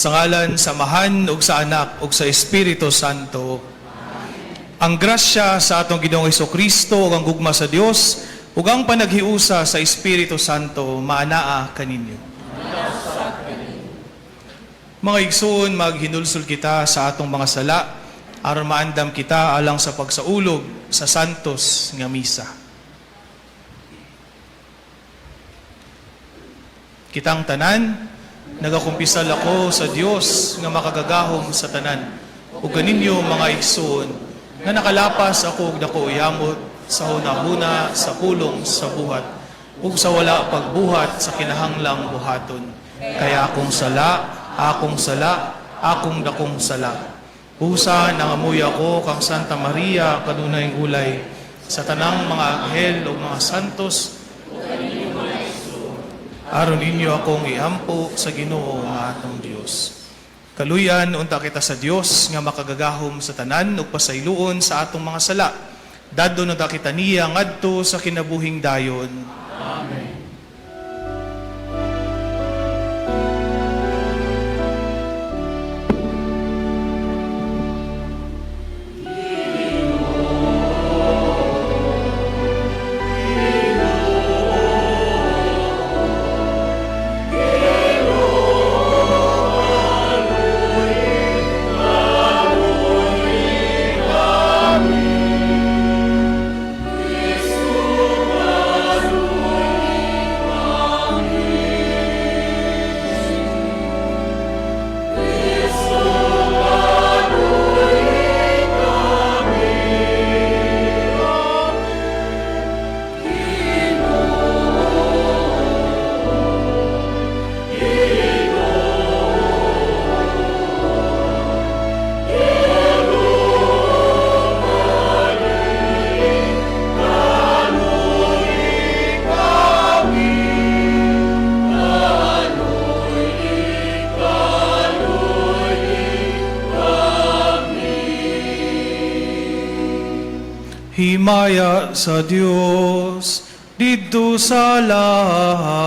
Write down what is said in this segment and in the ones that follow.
Sa ngalan sa Amahan ug sa Anak ug sa Espiritu Santo. Ang grasya sa atong Ginoong Kristo ug ang gugma sa Dios ug ang panaghiusa sa Espiritu Santo maanaa kaninyo. Mga igsoon, maghinulsol kita sa atong mga sala aron maandam kita alang sa pagsaulog sa santos nga misa. Kitang tanan, nagakumpisal ako sa Dios nga makagagahom sa tanan. Ug kaninyo mga igsoon, nga nakalapas ako og dako yamot sa hunahuna, sa pulong, sa buhat, ug sa wala pagbuhat sa kinahanglang buhaton. Kaya akong sala, akong sala, akong dakong sala. Busa nangamuy ako kang Santa Maria kanunay gulay sa tanang mga anghel ug mga santos, aron ninyo akong iampo sa Ginoo nga atong Dios. Kaluyan unta kita sa Dios nga makagagahom sa tanan ug pasayloon sa atong mga sala. Dadon unta kita niya ngadto sa kinabuhing dayon. Amen. Himaya sa Dios didto sa langit.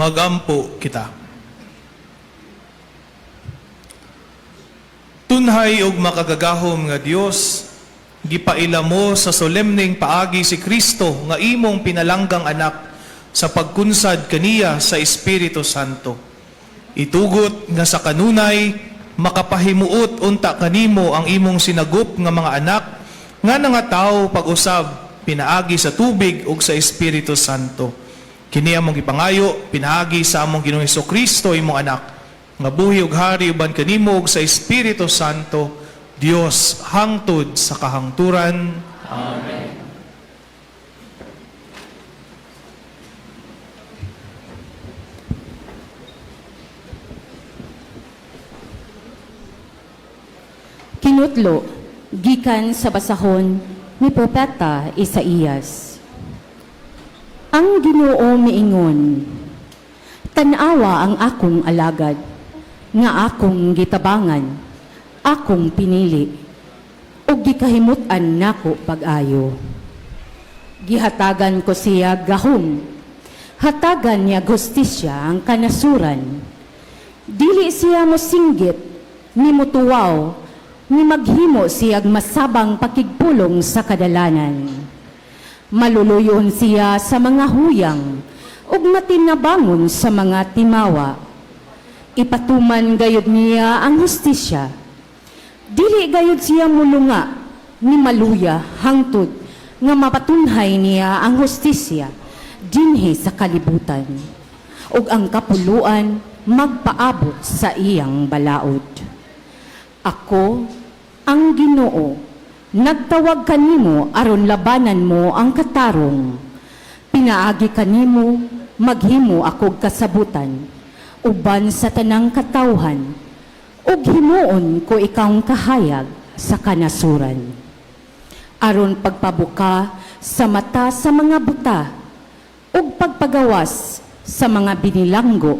Magampo kita. Tunhay ug makagagahom nga Dios, gipaila mo sa solemneng paagi si Kristo nga imong pinalanggang anak sa pagkunsad kaniya sa Espiritu Santo. Itugot nga sa kanunay makapahimuot unta kanimo ang imong sinagup nga mga anak nga nangataw pag-usab pinaagi sa tubig ug sa Espiritu Santo. Kini among gipangayo pinaagi sa among Ginoong Kristo, imong anak, nga buhi ug hari uban kanimo ug sa Espiritu Santo, Dios, hangtod sa kahangturan. Amen. Kinutlo, gikan sa basahon ni Propeta Isaías. Ang Ginoo miingon, "Tan-awa ang akong alagad, nga akong gitabangan, akong pinili, ug gikahimut-an nako pag-ayo. Gihatagan ko siya gahom, hatagan niya hustisya ang kanasuran. Dili siya mosinggit, ni mutuwaw, ni maghimo siyag masabang pakigpulong sa kadalanan. Maluluyon siya sa mga huyang, ug matinabangon sa mga timawa. Ipatuman gayud niya ang hustisya. Dili gayud siya mulunga ni maluya hangtod nga mapatunhay niya ang hustisya dinhi sa kalibutan, ug ang kapuluan magpaabot sa iyang balaod. Ako, ang Ginoo, nagtawag kanimo aron labanan mo ang katarong. Pinaagi kanimo maghimo akog kasabutan uban sa tanang katawhan, ug himuon ko ikawng kahayag sa kanasuran, aron pagpabuka sa mata sa mga buta ug pagpagawas sa mga binilanggo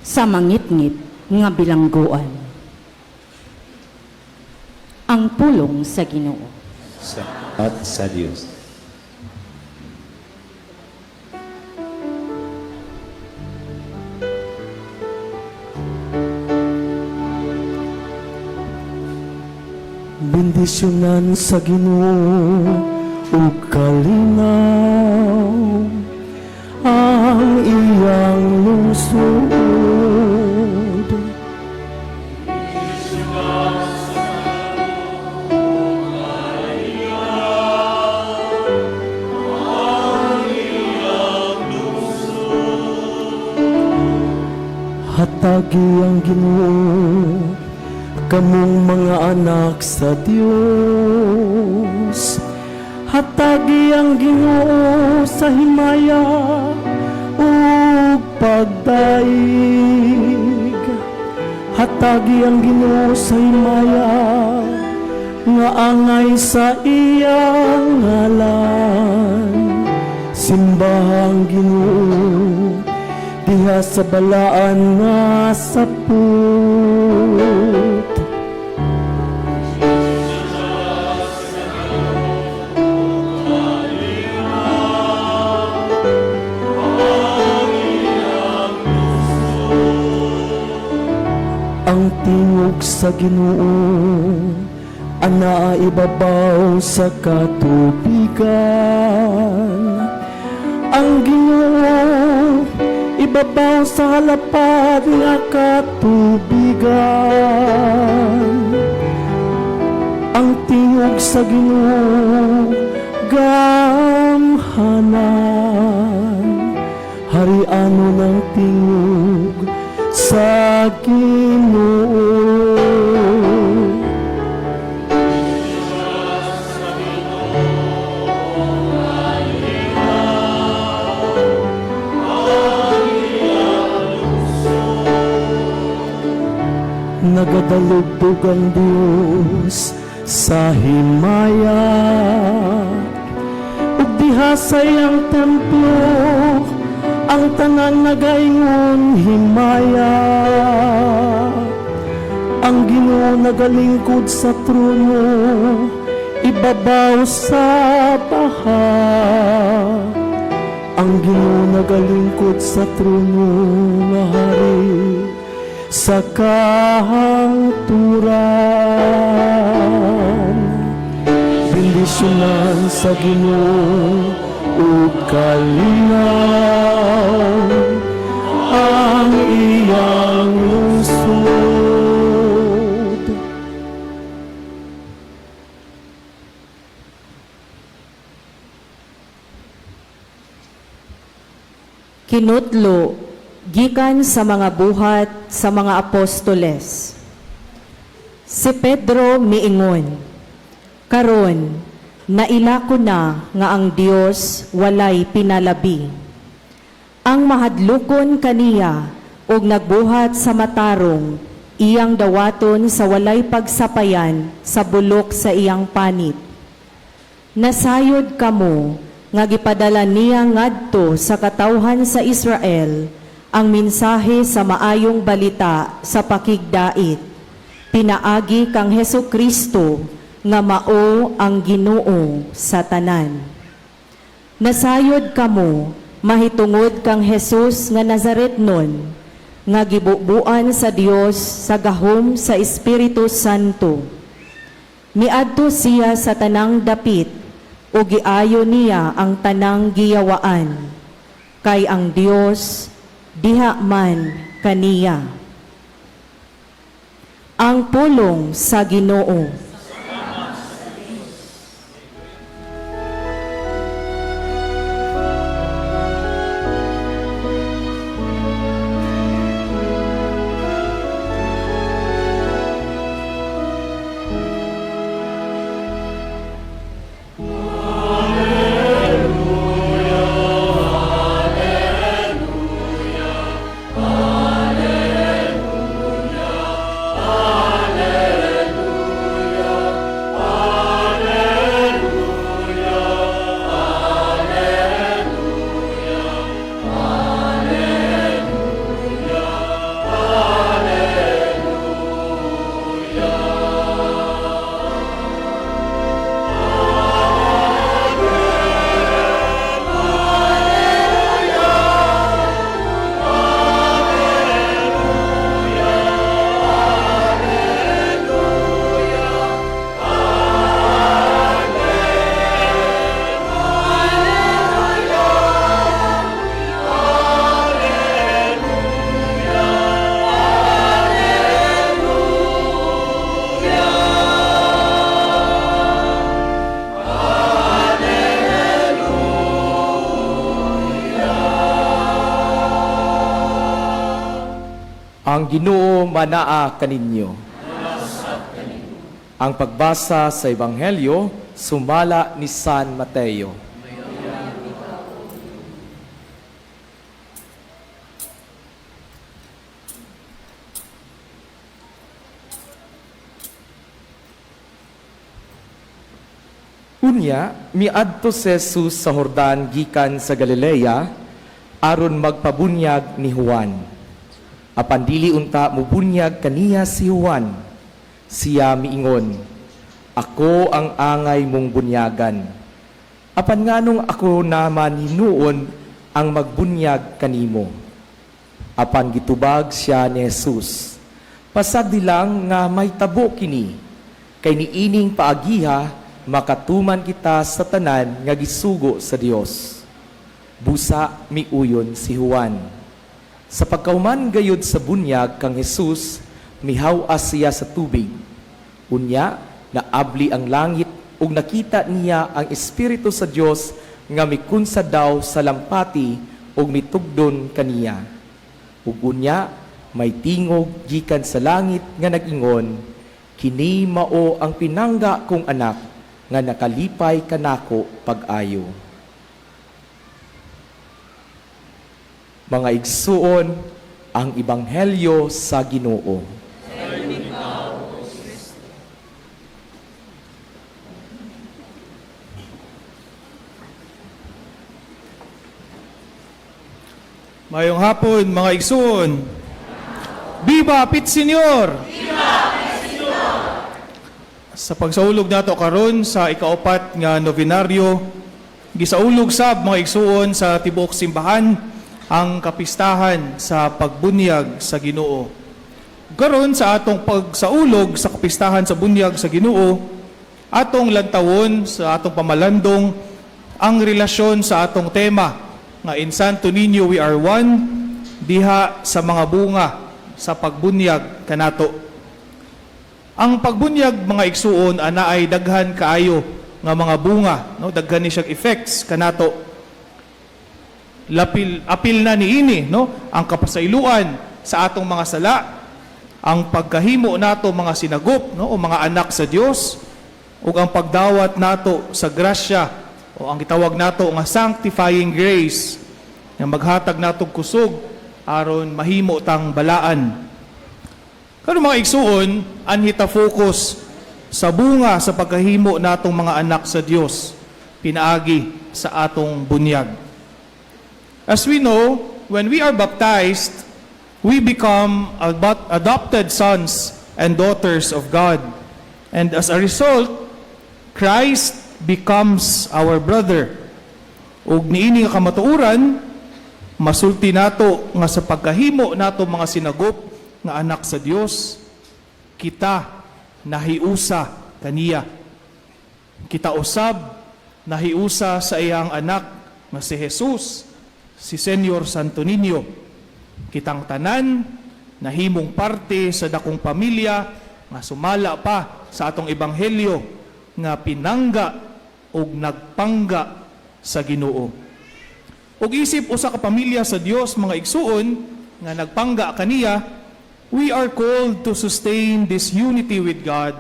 sa mangitngit nga bilangguan." Ang pulong sa Ginoo. Salamat sa Diyos. Bendisyonan sa Ginoo ug kalinaw ang iyang lungsod. Hatagi ang Ginoo, kamong mga anak sa Dios. Hatagi ang Ginoo sa himaya ug pagdaig. Hatagi ang Ginoo sa himaya nga angay sa iyang ngalan. Simbahang Ginoo diha sa balaan nga saput. Ang tingog sa Ginoo anaa ibabaw sa katubigan. Ang Ginoo ibabaw sa halapad nga katubigan. Ang tingog sa Ginoo gamhanan, hariano ng tingog sa Ginoo. Nagadalugdog ang Dios sa himaya, ug diha sa iyang templo ang tanan nagaingon himaya. Ang Ginoo nagalingkod sa trono ibabaw sa baha, Ang Ginoo nagalingkod sa trono nga hari sa kahangturan. Bendisyonan sa Ginoo ug kalinaw ang iyang lungsod. Kinutlo gikan sa mga buhat sa mga apostoles. Si Pedro miingon, "Karon, naila ko na nga ang Dios walay pinalabi. Ang mahadlukon kaniya og nagbuhat sa matarong, iyang dawaton sa walay pagsapayan sa bulok sa iyang panit. Nasayod kamo nga gipadala niya ngadto sa katawhan sa Israel ang mensahe sa maayong balita sa pakigdait. Pinaagi kang Heso Kristo nga mao ang Ginoo sa tanan. Nasayod kamo mahitungod kang Jesus nga Nazaretnon nga gibubuan sa Dios sa gahom sa Espiritu Santo. Miadto siya sa tanang dapit ug giayo niya ang tanang giyawaan kay ang Dios diha man kaniya." Ang pulong sa Ginoo. Ang Ginoo manaa kaninyo. Ang pagbasa sa Ebanghelyo sumala ni San Mateo. Unya, miadto si Jesus sa Jordan gikan sa Galilea aron magpabunyag ni Juan. Apan dili unta mubunyag kaniya si Juan. Siya miingon, "Ako ang angay mong bunyagan. Apan nganong ako naman hinuon ang magbunyag kanimo?" Apan gitubag siya ni Jesus, "Pasagdi lang nga mahitabo kini, kay niining paagiha makatuman kita sa tanan nga gisugo sa Dios." Busa miuyon si Juan. Sa pagkahuman gayud sa bunyag kang Jesus, mihaw-as siya sa tubig. Unya, naabli ang langit ug nakita niya ang Espiritu sa Dios nga mikunsa daw sa lampati ug mitugdon kaniya. Ug unya, may tingog gikan sa langit nga nag-ingon, "Kini mao ang pinangga kong anak nga nakalipay kanako pag-ayo." Mga igsuon, ang ebanghelyo sa Ginoo. Mayong hapon, mga igsuon. Viva Pit Senior! Viva Pit Senior! Sa pagsaulog nato karon sa ikaupat nga novenaryo, Gisaulog sab, mga igsuon, sa tibuok simbahan ang kapistahan sa pagbunyag sa Ginoo. Karon, sa atong pagsaulog sa kapistahan sa bunyag sa Ginoo, atong lantawon sa atong pamalandong ang relasyon sa atong tema nga "In Santo Niño We Are One" diha sa mga bunga sa pagbunyag kanato. Ang pagbunyag, mga igsuon, anaay daghan kaayo nga mga bunga, no? Daghan ni siyang effects kanato. Lapil apil na niini, no, ang kapasayloan sa atong mga sala, ang pagkahimo nato mga sinagop, no, o mga anak sa Dios, ug ang pagdawat nato sa grasya o ang gitawag nato nga sanctifying grace nga maghatag natong kusog aron mahimo tang balaan. Karon, mga igsuon, anhi ta focus sa bunga sa pagkahimo natong mga anak sa Dios pinaagi sa atong bunyag. As we know, when we are baptized, we become adopted sons and daughters of God. And as a result, Christ becomes our brother. Ug niini nga kamatuoran, masulti nato nga sa pagkahimo nato mga sinagop nga anak sa Dios, kita nahiusa kaniya. Kita usab nahiusa sa iyang anak nga si Jesus, si Senyor Santo Niño. Kitang tanan nahimong parte sa dakong pamilya nga sumala pa sa atong ebanghelyo nga pinangga ug nagpangga sa Ginoo. Ug isip usa ka pamilya sa Dios, mga igsuon, nga nagpangga kaniya, we are called to sustain this unity with God,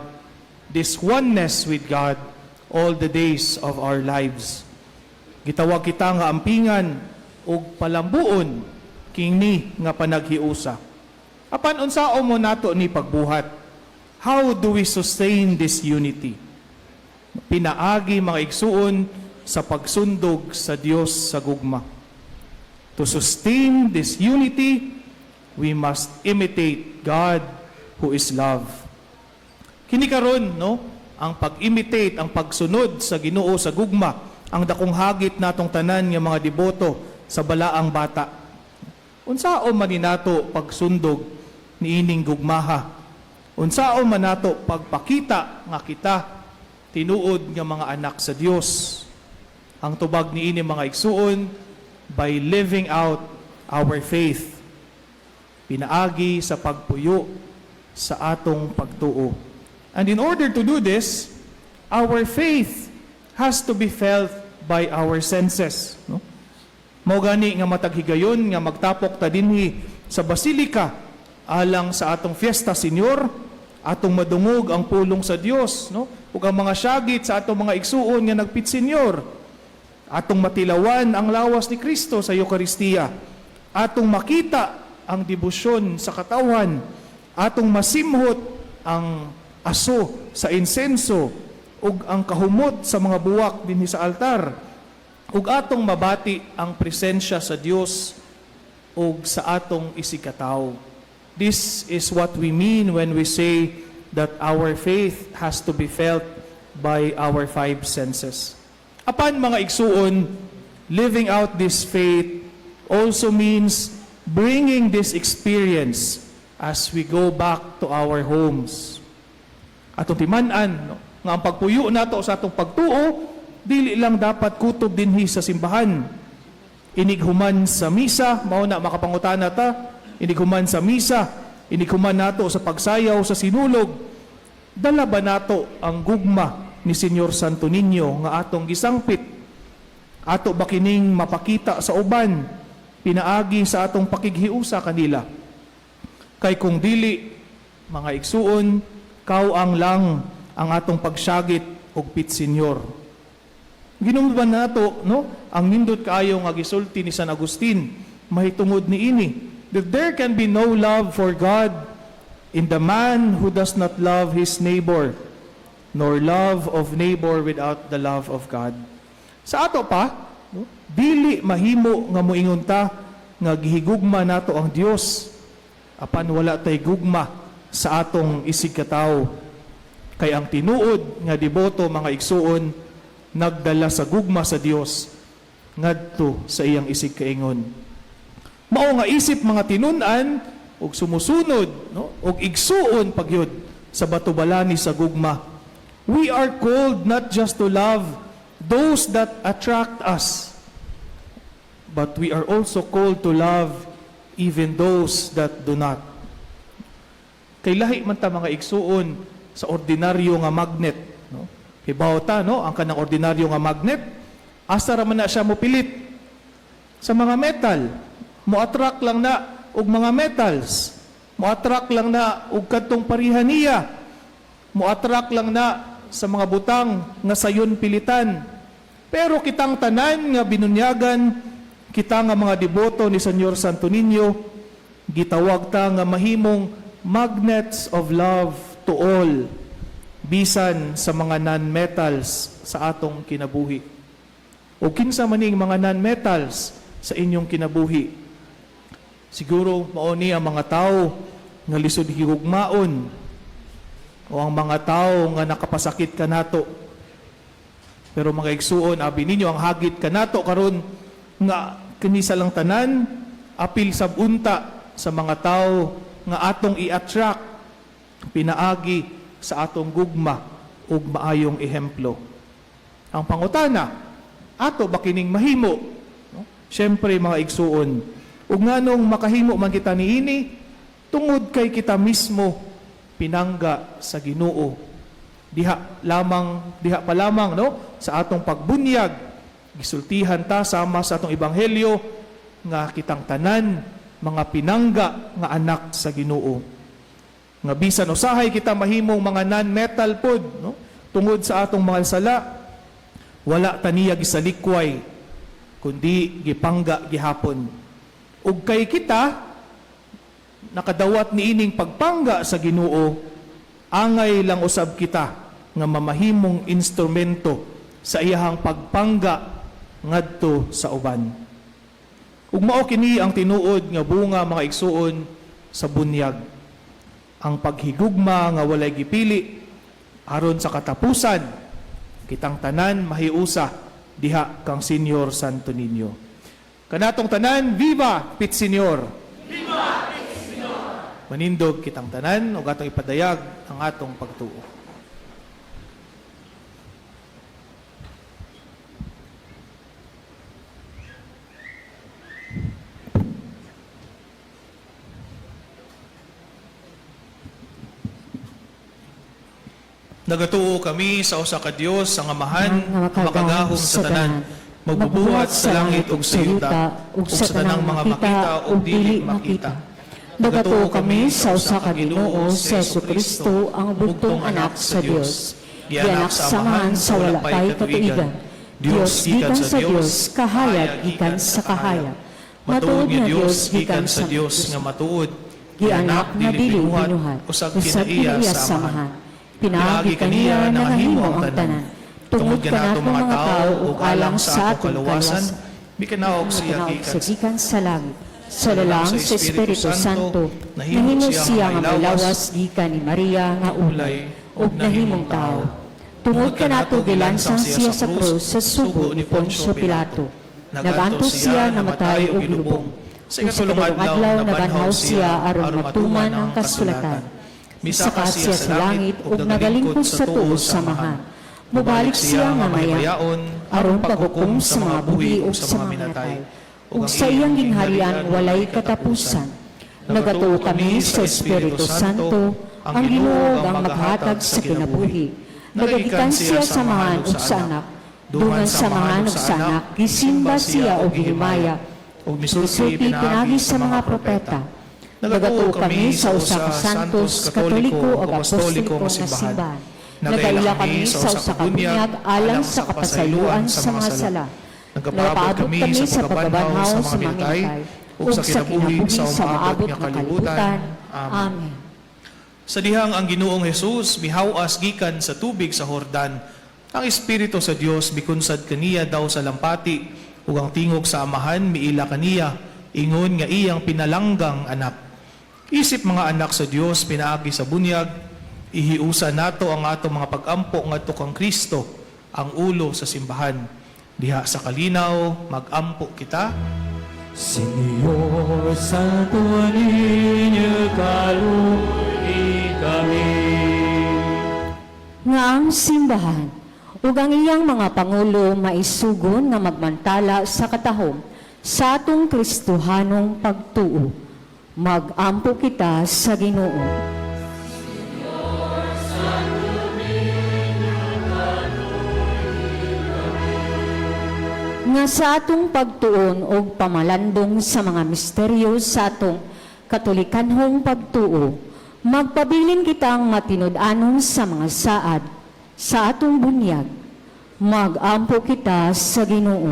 this oneness with God all the days of our lives. Gitawag kita nga ampingan ug palambuon kini nga panaghiusa. Apan unsaon man nato ni pagbuhat? How do we sustain this unity? Pinaagi, mga igsuon, sa pagsundog sa Dios sa gugma. To sustain this unity, we must imitate God who is love. Kini karon, no, ang pag-imitate, ang pagsunod sa Ginoo sa gugma, ang dakong hagit natong tanan nga mga deboto sa balaang bata. Unsaon man ni nato pagsundog niining gugmaha? Unsaon man nato pagpakita nga kita tinuod nga mga anak sa Dios? Ang tubag niini, mga igsuon, by living out our faith pinaagi sa pagpuyo sa atong pagtuo. And in order to do this, our faith has to be felt by our senses. No? Mao gani nga matag higayon nga magtapok ta dinhi sa basilika alang sa atong Fiesta Senior, atong madungog ang pulong sa Dios, no? Ug ang mga syagit sa atong mga igsuon nga nagpit-senyor. Atong matilawan ang lawas ni Kristo sa Eukaristiya. Atong makita ang debosyon sa katawhan. Atong masimhot ang aso sa insenso ug ang kahumot sa mga buwak dinhi sa altar. Ug atong mabati ang presensya sa Dios ug sa atong isigkatawo. This is what we mean when we say that our faith has to be felt by our five senses. Apan, mga igsuon, living out this faith also means bringing this experience as we go back to our homes. Atong timan-an, no, nga ang pagpuyo nato sa atong pagtuo dili lang dapat kutob dinhi sa simbahan. Inighuman sa misa, mao na makapangutana ta, inighuman sa misa, inighuman nato sa pagsayaw sa sinulog, dala ba nato ang gugma ni Senyor Santo Niño nga atong gisangpit? Ato ba kining mapakita sa uban pinaagi sa atong pakighiusa kanila? Kay kung dili, mga igsuon, kaw-ang lang ang atong pagsyagit og pit senyor. Hinumduman nato, no, ang nindot kaayo nga gisulti ni San Agustin mahitungod niini, that there can be no love for God in the man who does not love his neighbor, nor love of neighbor without the love of God. Sa ato pa, no, dili mahimo nga moingon ta nga gihigugma nato ang Dios apan wala tay gugma sa atong isigkatawo. Kay ang tinuod nga deboto, mga igsuon, nagdala sa gugma sa Dios ngadto sa iyang isigkaingon. Mao nga isip mga tinun-an ug sumusunod, no, ug igsuon pagyud sa batubalani sa gugma. We are called not just to love those that attract us, but we are also called to love even those that do not. Kay lahi man ta, mga igsuon, sa ordinaryo nga magnet, no? Hibaw ta, no, ang kanang ordinaryo nga magnet, asa ra man na siya mopilit? Sa mga metal. Mo-attract lang na og mga metals. Mo-attract lang na og kadtong pareha niya. Mo-attract lang na sa mga butang nga sayon pilitan. Pero kitang tanan nga binunyagan, kita nga mga deboto ni Señor Santo Niño, gitawag ta nga mahimong magnets of love to all, bisan sa mga non-metals sa atong kinabuhi. O kinsa maning mga non-metals sa inyong kinabuhi? Siguro mao ni ang mga tao nga lisod higugmaon o ang mga tao nga nakapasakit kanato. Pero mga igsuon, abi ninyo ang hagit kanato karon nga kini sa lang tanan, apil sab unta sa mga tao nga atong i-attract pinaagi sa atong gugma ug maayong ehemplo. Ang pangutana, ato ba kining mahimo? No? Siyempre, mga igsuon, ug nganong makahimo man kita niini? Tungod kay kita mismo pinangga sa Ginoo. Diha pa lamang, no, sa atong pagbunyag, gisultihan ta sama sa atong ebanghelyo nga kitang tanan mga pinangga nga anak sa Ginoo. Nga bisan usahay kita mahimong mga non-metal pod, no, tungod sa atong mga sala, wala ta niya gisalikway kundi gipangga gihapon. Ug kay kita nakadawat niining pagpangga sa Ginoo, angay lang usab kita nga mamahimong instrumento sa iyahang pagpangga ngadto sa uban. Ug mao kini ang tinuod nga bunga, mga igsuon, sa bunyag. Ang paghigugma nga walay gipili aron sa katapusan kitang tanan mahiusa diha kang Senyor Santo Niño. Kanatong tanan, viva Pit Señor! Viva Pit Señor! Manindog kitang tanan ug atong ipadayag ang atong pagtuo. Nagatuo kami sa usa ka Dios, ang Amahan, nga makagahom sa tanan, magbubuhat sa langit ug sa yuta, ug sa tanang mga makita ug dili makita. Nagatuo kami sa usa ka Ginoo, sa Hesukristo, ang bugtong anak sa Dios. Gianak sa Amahan sa wala pay katuigan. Dios gikan sa Dios, kahayag gikan sa kahayag. Matuod nga Dios gikan sa Dios nga matuod, Gianak nga dili binuhat, usag usag kinaiya kinaiya sa sa Amahan. Amahan. Pinaagi kaniya nangahimo ang tanan. Tungod kanato mga tao ug alang sa atong kaluwasan, mikanaog siya Makanaog gikan sa gikan sa langit. Sa lalang sa Espiritu Santo, nahimo siya nga may lawas gikan ni Maria nga ulay, ug nahimong tao. Tungod kanato gilansang siya sa krus sa sugo ni Poncio Pilato. Nagantos siya, namatay ug gilubong. Sa Ug sa ikatulong ikatulong adlaw adlaw nabanhaw nabanhaw siya siya aron aron matuman matuman ang ang kasulatan. kasulatan. Misaka Misaka siya siya sa sa langit langit ug ug nagalingkod nagalingkod sa sa tuo tuo sa sa Amahan. Amahan. Mubalik Mubalik siya siya nga nga mahimayaon aron aron paghukom paghukom sa sa mga mga buhi buhi ug ug sa sa mga mga minatay. minatay. Ug Ug ang sa iyang iyang gingharian gingharian walay walay katapusan. katapusan. Nagatuo kami sa Espiritu Santo, ang Ginoo ang maghatag sa kinabuhi. Nagagikan siya sa Amahan ug sa Anak. Dungan sa Amahan ug sa Anak, gisimba siya ug gihimaya. Ug misulti Misulti pinaagi sa mga propeta. Nagatuo kami sa usa ka santos, katoliko ug apostoliko nga nga simbahan. Nagaila kami sa usa ka bunyag alang sa kapasayloan sa mga sala. Nagapaabot kami sa pagkabanhaw sa mga minatay ug sa kinabuhi sa umaabot nga kalibutan. Amen. Amen. Sa dihang ang Ginoong Hesus mihaw-as gikan sa tubig sa Hordan, ang Espiritu sa Dios mikunsad kaniya daw sa lampati, ug ang tingog sa Amahan miila kaniya, ingon nga iyang pinalanggang anak. Isip mga anak sa Dios pinaagi sa bunyag, ihiusa nato ang atong mga pagampo ngadto kang Kristo. ang ulo sa simbahan. Diha sa kalinaw, magampo kita. Señor Santo Niño, kalui kami. Nga ang simbahan ug ang iyang mga pangulo maisugon nga magmantala sa katahom sa atong Kristohanong pagtuo. Magampo kita sa Ginoo. Nga sa atong pagtuon og pamalandong sa mga misteryo sa atong katolikanhong pagtuo, magpabilin kitang matinud-anon sa mga saad sa atong bunyag. Magampo kita sa Ginoo.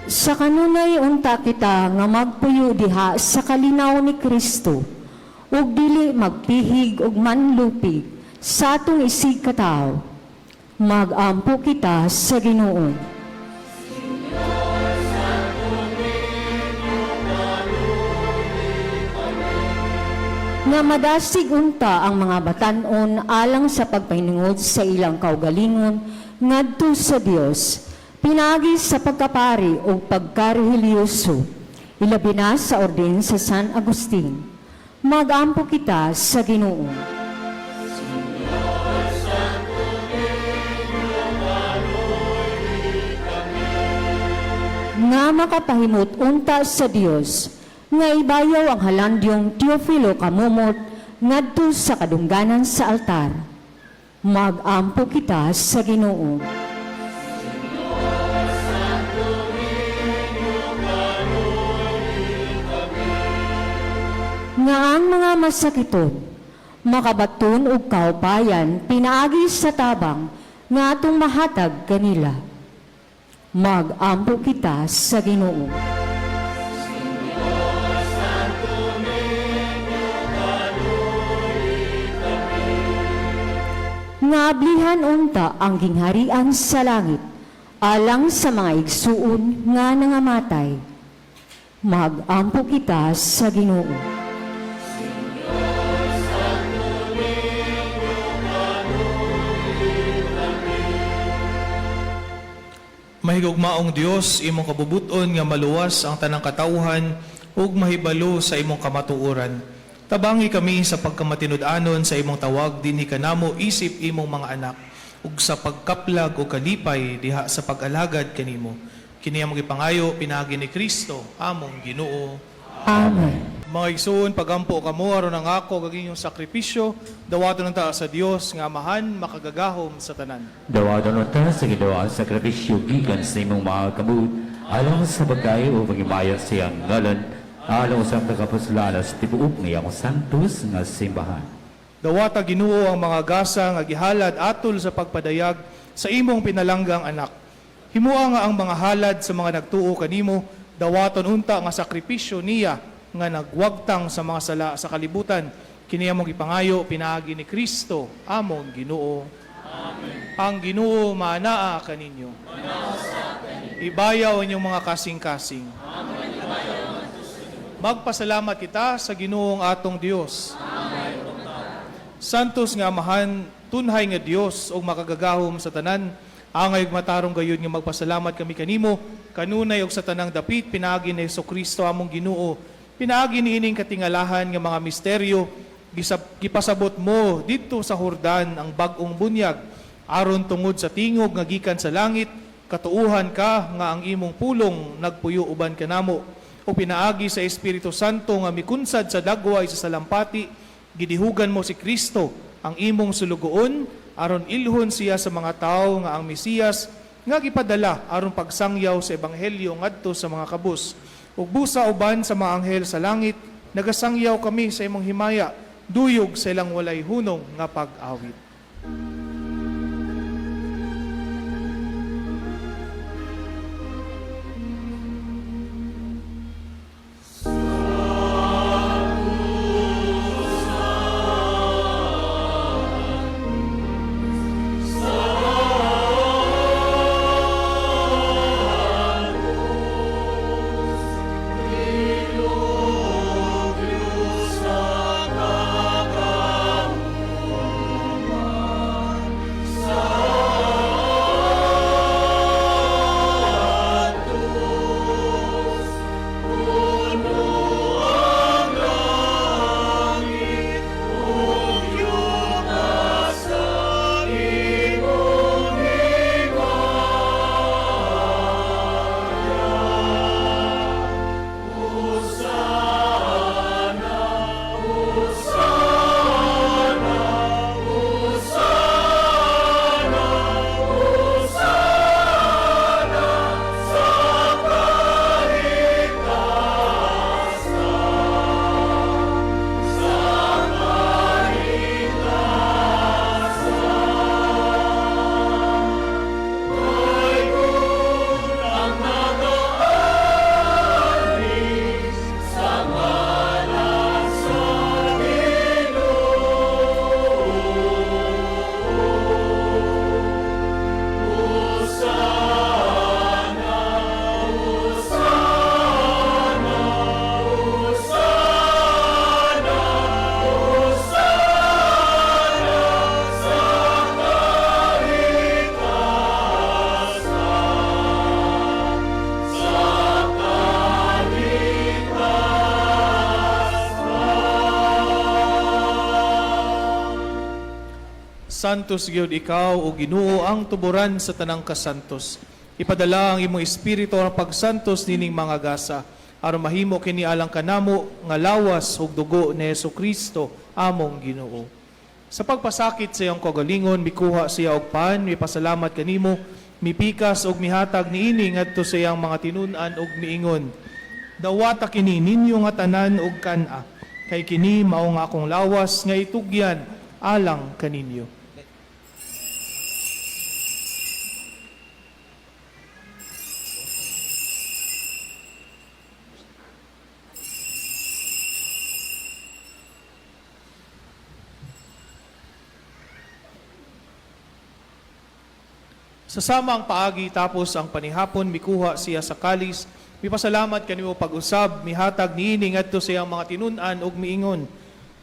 Sa kanunay unta kita nga magpuyo diha sa kalinaw ni Kristo, ug dili magpihig ug manlupig sa atong isig katawo. Magampo kita sa Ginoo. Nga madasig unta ang mga batan-on alang sa pagpahinungod sa ilang kaugalingon ngadto sa Dios, pinaagi sa pagkapari o pagkareheliyoso, ilabi na sa orden sa San Agustin. Magampo kita sa Ginoo. Nga makapahimot unta sa Dios nga ibayaw ang halandyong Teofilo Kamumot ngadto sa kadungganan sa altar. Magampo kita sa Ginoo. Nga ang mga masakiton makabaton og kaupayan pinaagi sa tabang nga atong mahatag kanila. Magampo kita sa Ginoo. Nga ablihan unta ang gingharian sa langit alang sa mga igsuon nga nangamatay. Magampo kita sa Ginoo. Mahigugmaong Dios, imong kabubuton nga maluwas ang tanang katawhan ug mahibalo sa imong kamatuoran. Tabangi kami sa pagkamatinud-anon sa imong tawag dinhi kanamo isip imong mga anak ug sa pagkaplag o kalipay diha sa pag-alagad kanimo. Kini among gipangayo pinaagi ni Kristo among Ginoo. Amen. Mga igsoon, pagampo kamo aron ang ako kag inyong sakripisyo, dawaton ang taas sa Dios nga Amahan makagagahom sa tanan. Dawaton unta sa Ginoo ang sakripisyo gikan sa imong mga kamot alang sa bagay o pagimaya sa iyang ngalan alang sa pagkapuslala sa tibuok nga iyang santos nga simbahan. Dawata Ginoo ang mga gasa nga gihalad atol sa pagpadayag sa imong pinalanggang anak. Himua nga ang mga halad sa mga nagtuo kanimo, dawaton unta nga sakripisyo niya nga nagwagtang sa mga sala sa kalibutan. Kini among gipangayo pinaagi ni Kristo among Ginoo. Amen. Ang Ginoo maanaa kaninyo. Ibayaw inyong mga kasing-kasing. Magpasalamat kita sa Ginoong atong Dios. Santos nga Amahan, tunhay nga Dios ug makagagahom sa tanan, angay ug matarong gayud nga magpasalamat kami kanimo, kanunay ug sa tanang dapit pinaagi ni Hesukristo among Ginoo. Pinaagi niining katingalahan nga mga misteryo, gipasabot mo didto sa Hordan ang bag-ong bunyag, aron tungod sa tingog nga gikan sa langit, katuuhan ka nga ang imong pulong nagpuyo uban kanamo. O pinaagi sa Espiritu Santo nga mikunsad sa dagway sa salampati, gidihugan mo si Kristo ang imong sulugoon aron ilhon siya sa mga tawo nga ang Mesiyas nga gipadala aron pagsangyaw sa ebanghelyo ngadto sa mga kabus. Ug busa uban sa mga anghel sa langit, nagasangyaw kami sa imong himaya, duyog sa ilang walay hunong nga pag-awit. Santos gyud ikaw o Ginoo ang tuboran sa tanang kasantos. Ipadala ang imong espiritu ang pagsantos nining mga gasa aron mahimo kini alang kanamo nga lawas ug dugo ni Hesukristo among Ginoo. Sa pagpasakit sa iyang kaugalingon, mikuha siya og pan, mipasalamat kanimo, mipikas og mihatag niini ngadto sa iyang mga tinun-an ug miingon: "Dawata kini ninyo nga tanan og kan-a, kay kini mao nga akong lawas nga itugyan alang kaninyo." Sa samang paagi tapos ang panihapon, mikuha siya sa kalis, mipasalamat kanimo pag-usab, mihatag niini ngadto sa iyang mga tinun-an ug miingon: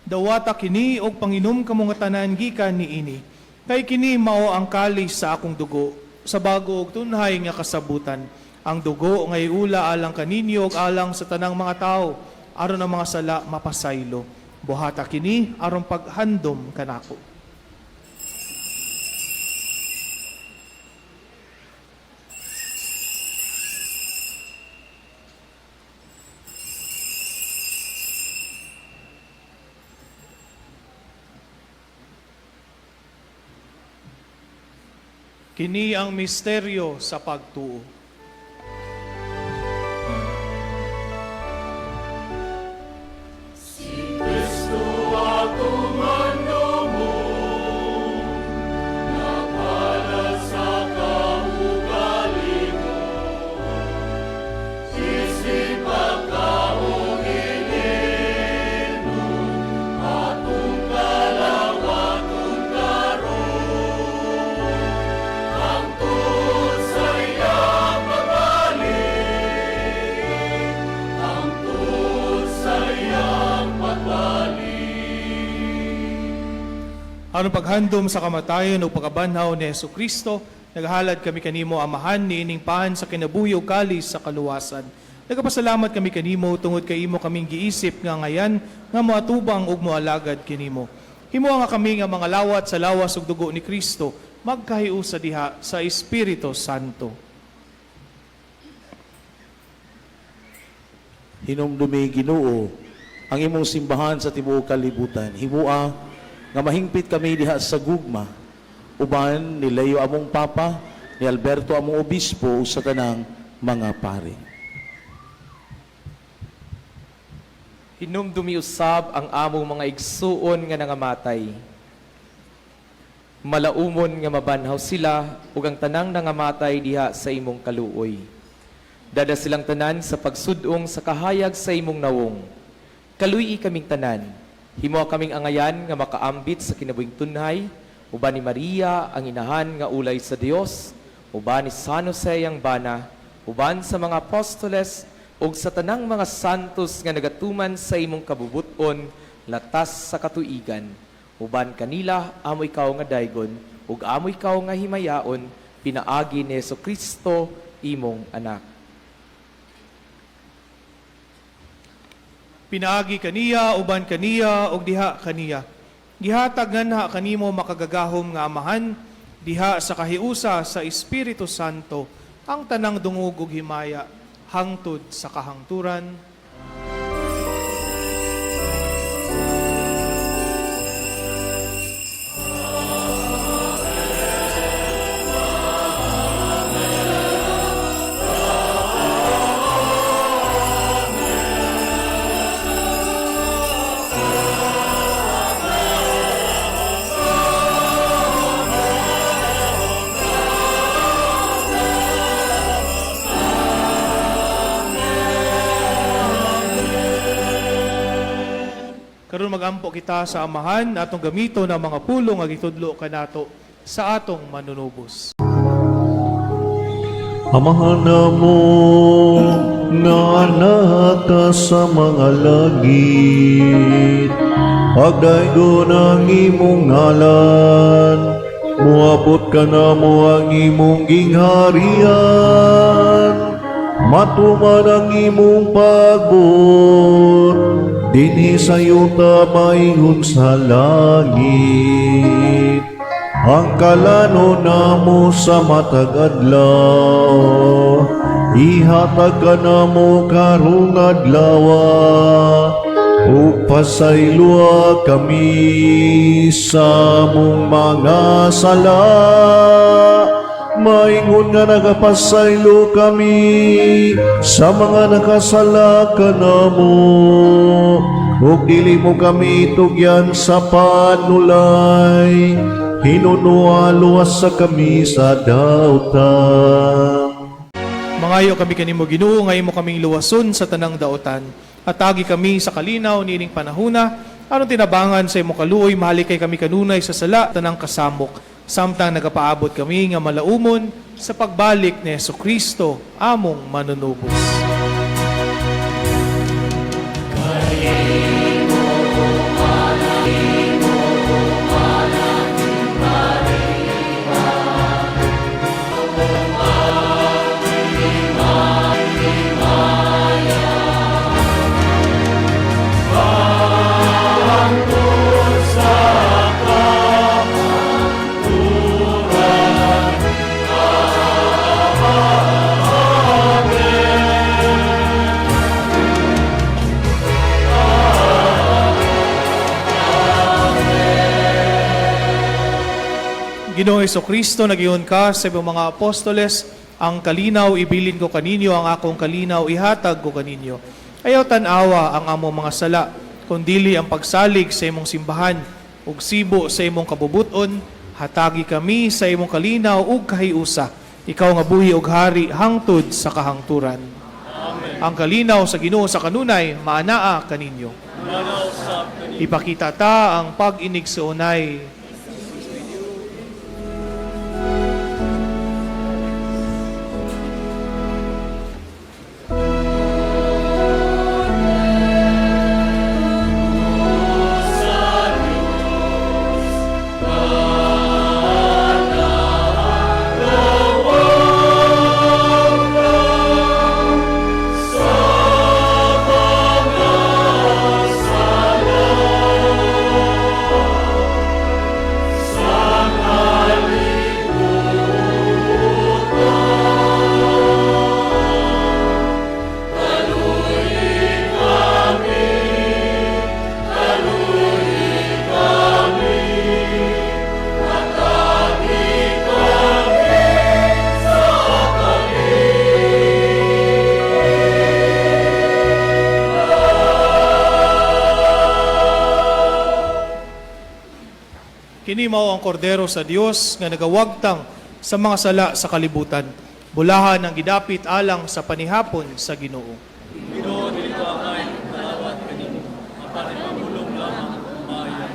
"Dawata kini og panginom kamo nga tanan gikan niini, kay kini mao ang kalis sa akong dugo sa bago ug tunhay nga kasabutan, ang dugo nga iula alang kaninyo ug alang sa tanang mga tawo aron ang mga sala mapasaylo. Buhata kini aron paghandom kanako." Kini ang misteryo sa pagtuo. Aron paghandom sa kamatayon o pagkabanhaw ni Hesukristo, naghalad kami kanimo, Amahan, niining pan sa kinabuhi ug kalis sa kaluwasan. Nagapasalamat kami kanimo tungod kay imo kaming giisip nga ngayan nga moatubang ug moalagad kinimo. Himoa nga kami nga mga lawat sa lawas ug dugo ni Kristo magkahiusa diha sa Espiritu Santo. Hinumdumi, Ginoo, ang imong simbahan sa tibuok kalibutan. Himua nga mahingpit kami diha sa gugma uban ni Leo among Papa, ni Alberto among obispo ug sa tanang mga pare. Hinumdumi usab ang among mga igsuon nga nangamatay. Malaumon nga mabanhaw sila ug ang tanang nangamatay diha sa imong kaluoy. Dada silang tanan sa pagsudong sa kahayag sa imong nawong. Kaluy-i kaming tanan. Himoa kaming angayan nga makaambit sa kinabuhing tunhay, uban ni Maria ang inahan nga ulay sa Dios, uban ni San Jose ang bana, uban sa mga apostoles ug sa tanang mga santos nga nagatuman sa imong kabubuton latas sa katuigan. Uban kanila amo ikaw nga daygon ug amo ikaw nga himayaon pinaagi ni Kristo imong anak. Pinaagi kaniya, uban kaniya, ug diha kaniya. Gihatag nganha kanimo makagagahom nga Amahan, diha sa kahiusa sa Espiritu Santo, ang tanang dungog ug himaya, hangtod sa kahangturan. Karon magampo kita sa Amahan atong gamito na mga pulong nga gitudlo kanato sa atong manunubos. Amahan namo nga naka sa mga langit, pagdaygon ang imong ngalan, muabot ka namo ang imong gingharian, matuman ang imong pagbuot, dinhi sa yuta maingon sa langit. Ang kalano namo sa matag adlaw, ihatag kanamo karong adlaw, ug pasayloa kami sa among mga sala, maingon nga nagapasaylo kami sa mga nakasala kanamo, ug dili mo kami tugyan sa panulay, hinunoa luwasa kami sa dautan. Mangayo kami kanimo, Ginoo, nga imo kaming luwason sa tanang daotan. Hatagi kami sa kalinaw niining panahuna aron tinabangan sa imong kaluoy mahalikay kami kanunay sa sala tanang kasamok, samtang nagapaabot kami nga malaumon sa pagbalik ni Kristo among manunubos. Ginoong Kristo, nagiyon ka sa imong mga apostoles, "Ang kalinaw ibilin ko kaninyo, ang akong kalinaw ihatag ko kaninyo." Ayaw tan-awa ang among mga sala, kundili ang pagsalig sa imong simbahan, ug sibo sa imong kabubuton, hatagi kami sa imong kalinaw ug kahiusa. Ikaw nga buhi ug hari hangtod sa kahangturan. Amen. Ang kalinaw sa Ginoo sa kanunay maanaa kaninyo. Ipakita ta ang pag-inig sa unay. Kini mao ang kordero sa Dios nga nagawagtang sa mga sala sa kalibutan. Bulahan ang gidapit alang sa panihapon sa Ginoo. Ginoo, dili ko angay manawat kanimo, apan ipamulong lamang maayo.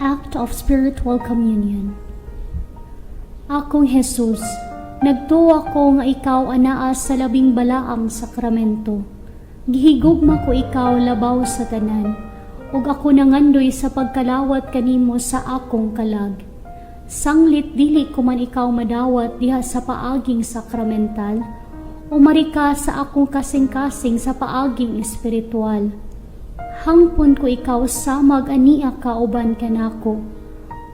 Act of Spiritual Communion. Akong Jesus, nagtuwa ko nga ikaw anaa sa labing balaang sakramento. Gihigugma ko ikaw labaw sa tanan, ug ako nangandoy sa pagkalawat kanimo sa akong kalag. Sanglit dili ko man ikaw madawat diha sa paaging sakramental, umari ka sa akong kasing-kasing sa paaging espiritual. Hangpon ko ikaw samag ania kauban kanako,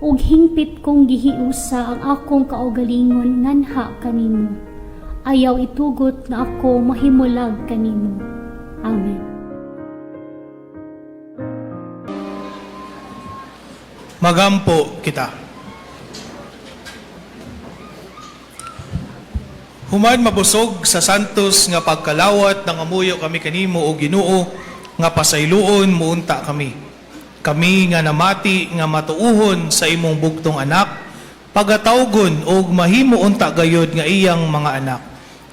ug hingpit kong gihiusa ang akong kaugalingon nganha kanimo. Ayaw itugot nga ako mahimulag kanimo. Amen. Magampo kita. Human mabusog sa santos nga pagkalawat, nangamuyo kami kanimo, o Ginoo, nga pasayloon mo unta kami. Kami nga namati nga matuuhon sa imong bugtong anak, pagatawgon og mahimo unta gayod nga iyang mga anak.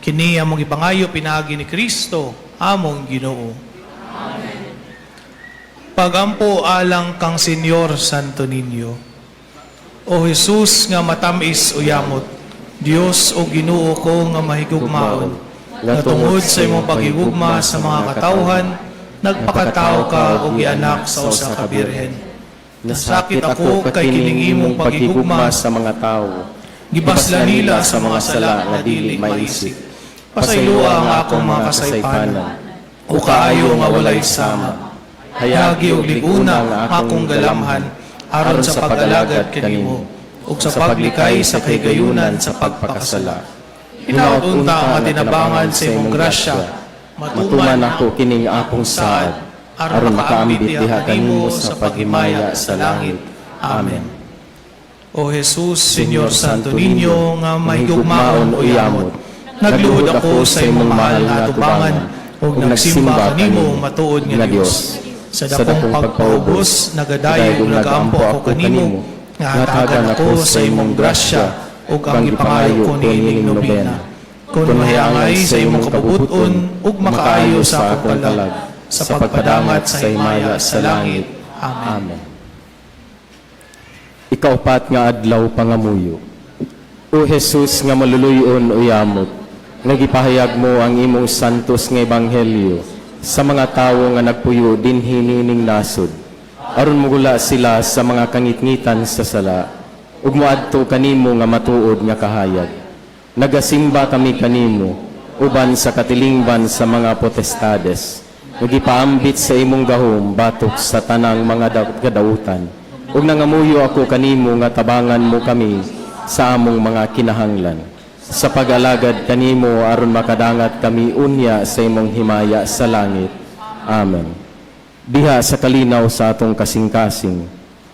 Kini among gipangayo pinaagi ni Kristo among Ginoo. Pagampo alang kang Senyor Santo Niño. O Jesus nga matamis uyamot, Dios o Ginoo ko nga mahigugmaon, nga tungod sa imong paghigugma sa mga katawhan, nagpakatao ka og gianak sa usa ka birhen. Nasakit ako kay kining imong paghigugma sa mga tao. Gibaslan nila sa mga sala nga dili maisip. Pasayloa ang akong mga kasaypanan, o kaayo nga walay sama. Hayagi og lig-una ang akong galamhan aron sa pag-alagad kanimo ug sa paglikay sa kahigayunan sa pagpakasala. Hinaot unta ang matinabangan sa imong grasya, Matuman ako kining akong saad, aron makaambit diha kanimo sa paghimaya sa langit. Amen. O Jesus, Señor Santo Niño, nga mahigugmaon o yamot, nagluhod ako sa imong mahal nga atubangan ug nagsimba kanimo, matuod nga Dios. Sa dakong pagpaubos, nagadayog ug nagaampo ako kanimo nga hatagan ako sa imong grasya ug ang gipangayo ko niining nobena. Kon mahiangay sa imong kabubut-on ug makaayo sa akong kalag sa pagpadangat sa himaya sa langit. Amen. Amen. Ikaupat nga adlaw, pangamuyo. O Jesus nga maluluyon o yamot, nga gipahayag mo ang imong santos nga ebanghelyo sa mga tawo nga nagpuyo dinhi niining nasod, aron mugula sila sa mga kangitngitan sa sala ug moadto kanimo nga matuod nga kahayag. Nagasimba kami kanimo uban sa katilingban sa mga potestades nga gipaambit sa imong gahom batok sa tanang mga kadautan. Ug nangamuyo ako kanimo nga tabangan mo kami sa among mga kinahanglan sa pag-alagad kanimo aron makadangat kami unya sa imong himaya sa langit. Amen. Diha sa kalinaw sa atong kasing-kasing,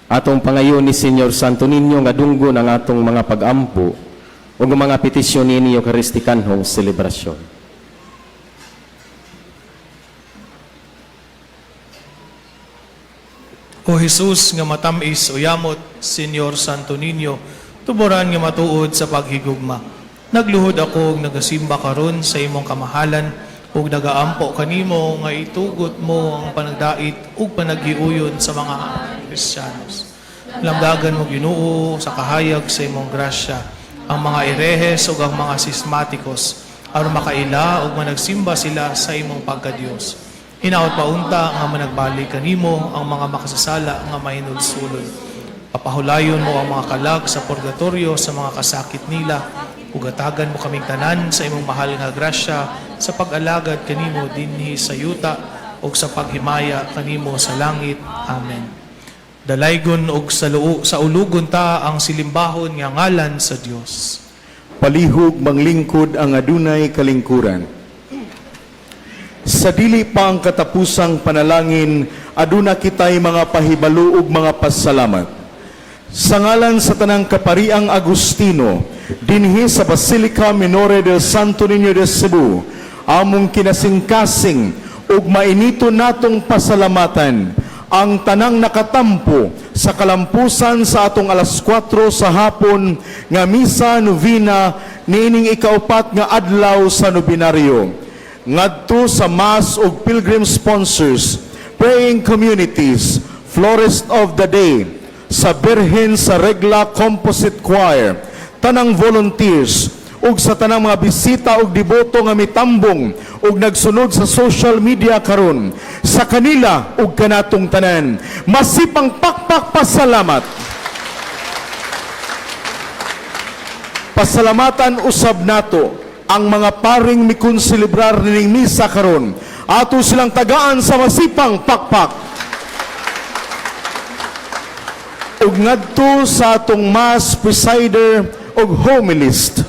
atong pangayo ni Senyor Santo Niño nga dunggon ang atong mga pagampo ug ang mga petisyon niini Eukaristikanhong selebrasyon. O Jesus nga matamis o yamot, Senyor Santo Niño, tuboran nga matuod sa paghigugma. Nagluhod ako ug nagasimba karon sa imong kamahalan ug nagaampo kanimo nga itugot mo ang panagdait ug panaghiuyon sa mga Kristiyanos. Lamdagan mo, Ginoo, sa kahayag sa imong grasya ang mga erehes ug ang mga sismatikos aron makaila ug managsimba sila sa imong pagkadiyos. Hinaot paunta nga managbalik kanimo ang mga makasasala nga mahinulsulon. Papahulayon mo ang mga kalag sa purgatorio sa mga kasakit nila ug hatagan mo kaming tanan sa imong mahal nga grasya sa pag-alagad kanimo dinhi sa yuta ug sa paghimaya kanimo sa langit. Amen. Dalaygon og sa ulugon ta ang silimbahon nga ngalan sa Dios. Palihog manglingkod ang adunay kalingkuran. Sa dili pa ang katapusang panalangin, aduna kitay mga pahibalo ug mga pasalamat. Sa ngalan sa tanang kapariang Agustino, dinhi sa Basilica Minore del Santo Niño de Cebu, among kinasingkasing ug mainito natong pasalamatan ang tanang nakatampo sa kalampusan sa atong alas 4 sa hapon nga misa novena niining ikaupat nga adlaw sa nobinaryo. Ngadto sa mass ug pilgrim sponsors, praying communities, florist of the day, sa Birhen sa Regla Composite Choir, tanang volunteers, ug sa tanang mga bisita ug deboto nga mitambong ug nagsunod sa social media karon, sa kanila ug kanatong tanan, masipang pakpak pasalamat. Pasalamatan usab nato ang mga paring mikonselebrar nining misa karon. Ato silang tagaan sa masipang pakpak. Ug ngadto sa atong mass presider ug homilist.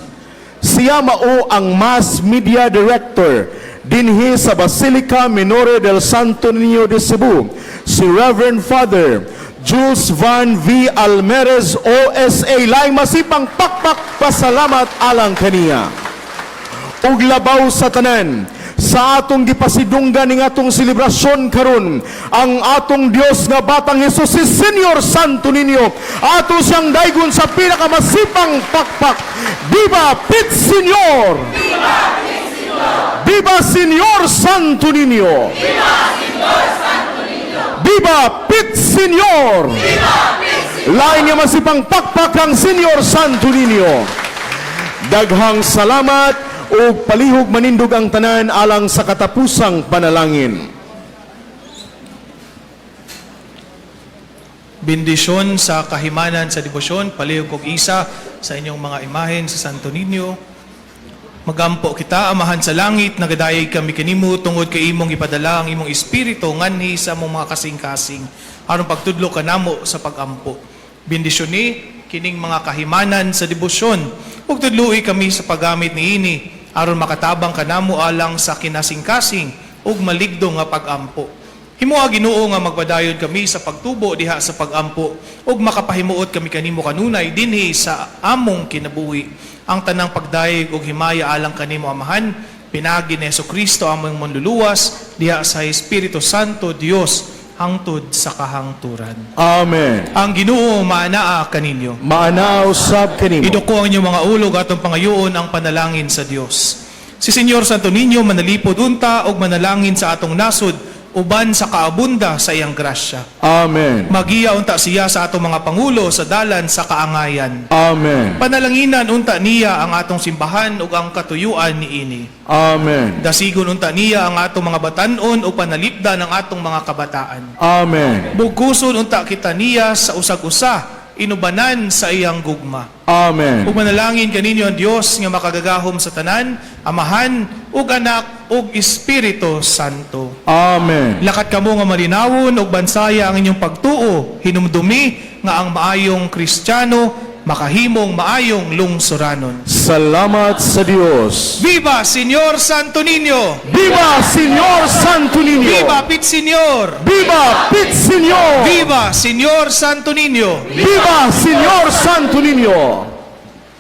Siya mao ang mass media director dinhi dinhi sa Basilica Minore del Santo Niño de Cebu, si Reverend Father Jules Van V. Almerez, OSA. Laing masipang pakpak pasalamat alang kaniya. Ug labaw sa tanan, sa atong gipasidunggan ning atong selebrasyon karon, ang atong Dios nga Batang Hesus, si Señor Santo Niño, ato siyang daygon sa pinakamasipang pakpak. Viva Pit Señor! Viva Señor Santo Niño! Viva Pit Señor! Lain nga masipang pakpak ang Señor Santo Niño. Daghang salamat ug palihog manindog ang tanan alang sa katapusang panalangin. Bendisyon sa kahimanan sa debosyon, palihog kog isa sa inyong mga imahen sa Santo Niño. Magampo kita, Amahan sa langit, nagadayeg kami kanimo tungod kay imong ipadala ang imong espiritu nganhi sa among mga kasing-kasing aron pagtudlo kanamo sa pagampo. Bendisyon ni kining mga kahimanan sa debosyon ug tudloi kami sa paggamit niini aron makatabang kanamo alang sa kinasingkasing ug maligdo nga pagampo. Himoa, Ginoo, nga magpadayon kami sa pagtubo diha sa pagampo ug makapahimuot kami kanimo kanunay dinhi sa among kinabuhi. Ang tanang pagdayeg ug himaya alang kanimo, Amahan, pinaagi ni Kristo among manluluwas, diha sa Espiritu Santo Dios, hangtod sa kahangturan. Amen. Ang Ginoo maanaa kaninyo. Maanaa usab kanimo. Iduko ang inyong mga ulog, atong pangayoon ang panalangin sa Dios. Si Señor Santo Niño manalipod unta og manalangin sa atong nasod uban sa kaabunda sa iyang grasya. Amen. Magiya unta siya sa atong mga pangulo sa dalan sa kaangayan. Amen. Panalanginan unta niya ang atong simbahan ug ang katuyuan niini. Amen. Dasigon unta niya ang atong mga batan-on ug panalipdan ang atong mga kabataan. Amen. Bugkuson unta kita niya sa usag-usa, inubanan sa iyang gugma. Amen. Ug manalangin kaninyo ang Dios nga makagagahom sa tanan, Amahan ug Anak ug Espiritu Santo. Amen. Lakat kamo nga malinawon ug bansaya ang inyong pagtuo, hinumdumi nga ang maayong Kristiyano makahimong maayong lungsuranon. Salamat sa Dios. Viva Señor Santo Niño! Viva Señor Santo Niño! Viva Pit Señor! Viva Pit Señor! Viva Señor Santo Niño! Viva Señor Santo Niño!